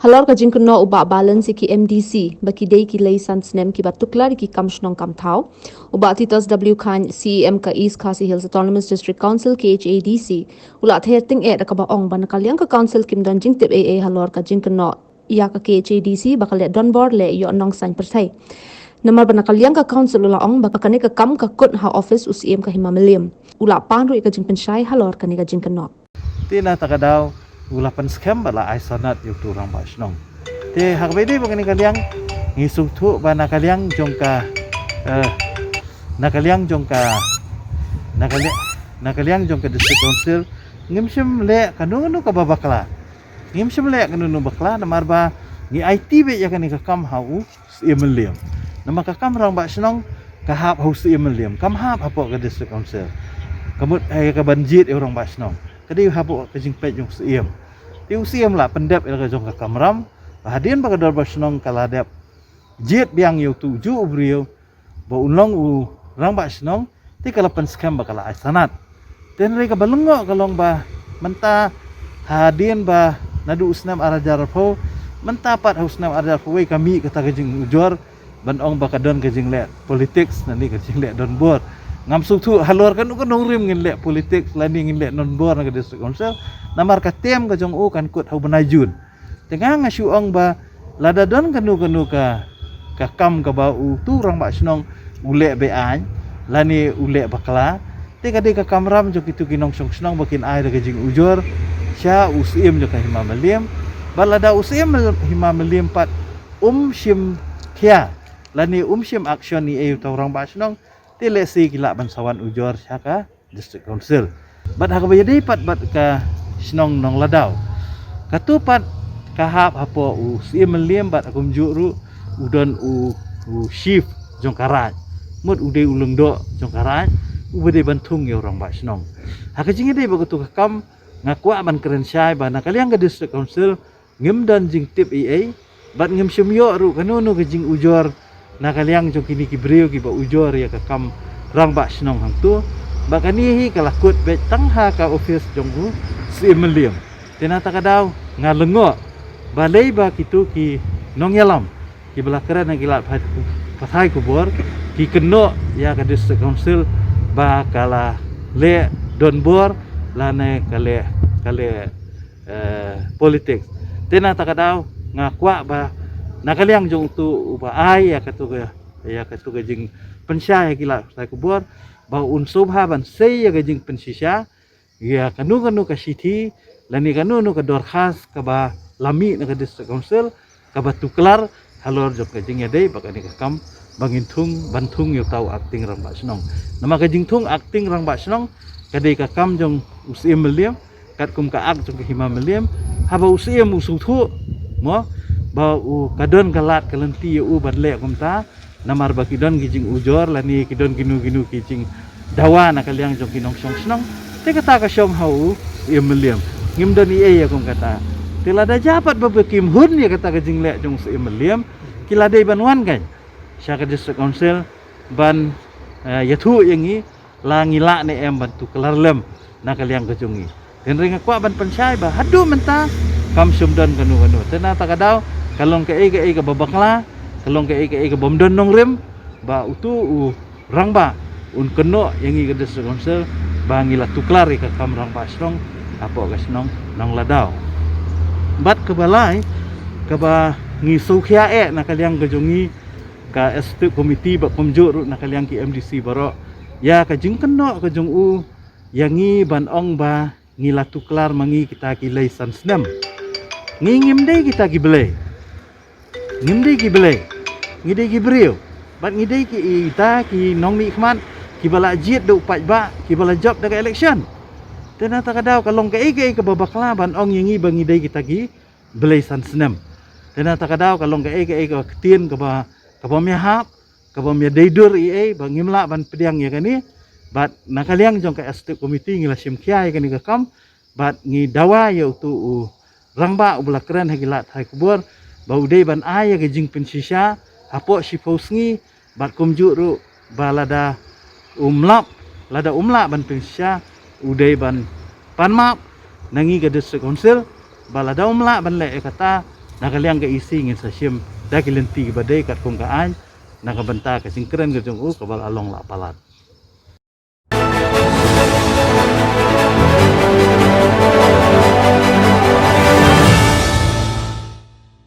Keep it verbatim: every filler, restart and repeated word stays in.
Halor ka jingkynnoh u Bah Balance ïa ki M D C ba ki dei ki lei san snem kiba tuklar ïa ki kam shnong kam thaw, u Bah Titus W Chyne, C E M ka East Khasi Hills Autonomous District Council, K H A D C, u la ther tyngeh da kaba ong ba na ka liang ka council kim don jingtip ei ei halor ka jingkynnoh ïa ka K H A D C ba ka leh donbor leh ïoh nongsan pyrthei. Namar ba na ka liang ka council u la ong ba kane ka kam ka kut ha office u Syiem ka Hima Mylliem. U la pan ruh ïa ka jingpynshai halor kane ka jingkynnoh. Te na kata ka daw u la pynskhem bad la ai sanad ïa utu u rangbah shnong. Te ha kaba ïadei bad kane ka liang ngi sngewthuh ba na ka liang jong ka, eh, na ka liang jong ka, na ka liang, na ka liang jong ka District Council ngim shym leh kano kano kaba bakla. Ngim shym leh kano kano bakla namar ba ngi aiti beit ïa kane ka kam ha u Syiem Mylliem. Namar ka kam rangbah shnong ka hap ha u Syiem Mylliem, kam hap hapoh ka District Council. Ka mut, eh, ka ban jied ïa u rangbah shnong ka dei hapoh ka jingpeit jong u Syiem. Te u Syiem la pyndep ïa la ka jong ka kamram ba hadien ba ka dorbar shnong ka la dep jied biang ïa utu ujuh u briew ba un long u rangbah shnong, te ka la pynskhem ba ka la ai sanad. Te hynrei kaba lyngngoh ka long ba mynta hadien ba naduh u snem ar hajar arphew mynta pat ha u snem ar hajar arphew wei ka mih kata ka jingujor ban ong ba ka don ka jingleh politics lane ka jingleh donbor. Ngam sngewthuh halor kano ka nongrim ngin leh politics lane ngin leh donbor na ka District Council. Namar ka term ka jong u kan kut ha u bnai June. Te nga nga shu ong ba lada don kano kano ka, ka kam kaba utu u rangbah shnong u leh be-aiñ lane u leh bakla, te ka dei ka kamram jong kitu ki nongshong shnong ba kin ai da ka jingujor sha u Syiem jong ka Hima Mylliem. Bad lada u Syiem Hima Mylliem pat um shim khia lane um shim action ïa utu u rangbah shnong, te lehse ki lah ban sa wan ujor sha ka District Council. Bad ha kaba ïadei pat bad ka shnong Nongladaw, kato pat ka hap hapoh u Syiem Mylliem bad kumjuh ruh u don u, u chief jong ka raid. Mut u dei u lyngdoh jong ka raid uba dei ban thung ïa u rangbah shnong. Ha ka jingïadei bad kato ka kam nga kwah ban kren shai ba na ka liang ka District Council ngim don jingtip ei ei bad ngim shym ïoh ruh kano kano ka jingujor na ka liang jong kine ki briew kiba ujor ïa ka kam rangbah shnong hangto. Bad kane hi ka la kut beit tang ha ka office jong u Syiem Mylliem. Te na kata ka daw nga lyngngoh balei ba kitu ki nongïalam kiba la kren ha ki lad pathai khubor ki kynnoh ïa ka District Council ba ka la leh donbor lane ka leh, ka leh eh, politics. Te na kata ka daw nga kwah ba na ka liang jong utu uba ai ïa katu ka, ïa katu ka jingpynshai ha ki lad pathai khubor ba un sngewbha ban sei ïa ka jingpynshisha ïa kano kano ka shithi lane kano kano ka dorkhas kaba la mih na ka District Council kaba tuklar halor jong ka jingïadei bad kane ka kam ba ngin thung, ban thung ïa uta u acting rangbah shnong. Namar ka jingthung acting rangbah shnong ka dei ka kam jong u Syiem Mylliem katkum ka Act jong ka Hima Mylliem. Haba u Syiem u sngewthuh mo ba u ka don ka lad ka lynti ïa u ban leh kumta namar ba ki don ki jingujor lane ki don kino kino ki jing dawa na ka liang jong ki nongshong shnong. Te kata ka shong ha u Syiem Mylliem. Ngim don ei ei ïa kum kata. Te lada jia pat ba, ba kim hun ïa kata ka jingleh jong u Syiem Mylliem, ki la dei ban wan kan sha ka District Council ban, eh, ïathuh ïa ngi la ngi lah ne em ban tuklar lem na ka liang ka jong ngi. Te hynrei nga kwah ban pynshai ba haduh mynta kam shym don kano kano. Te na kata ka daw ka long kaei kaei kaba bakla, ka long kaei kaei kabym don nongrim ba utu u rangbah un kynnoh ïa ngi ka District Council ba ngi la tuklar ïa ka kam rangbah shnong hapoh ka shnong Nongladaw. Bad kaba lai kaba ngi sngewkhia eh na ka liang ka jong ngi ka Executive Committee bad kumjuh ruh na ka liang ki M D C baroh ïa ka jingkynnoh ka jong u ïa ngi ban ong ba ngi la tuklar ma ngi kita ki lei san snem. Ngi ngim dei kita ki blei. Ngim dei ki blei. Ngi dei ki briew. Bad ngi dei ki, kita ki nongmihkhmat kiba la jied da u paidbah kiba la jop da ka election. Te na kata ka daw ka long kaei kaei kaba bakla ban ong ïa ngi ba ngi dei kita ki blei san snem. Te na kata ka daw ka long kaei kaei kaba ktien kaba, kabym ïahap, kabym ïadei dur ei ei ba ngim lah ban pdiang ïa kane. Bad na ka liang jong ka Executive Committee ngi la shimkhia ïa kane ka kam bad ngi dawa ïa utu u rangbah uba la kren ha ki lad pathai khubor ba u dei ban ai ïa ka jingpynshisha hapoh shiphew sngi bad kumjuh ruh ba lada um lap, lada um lah ban pynshisha u dei ban pan map na ngi ka District Council ba lada um lah ban leh ïa kata Na ka liang ka E C ngin sa shim da ki lynti kiba dei katkum ka aiñ, na ka bynta ka jingkren ka jong u kaba la long la palat.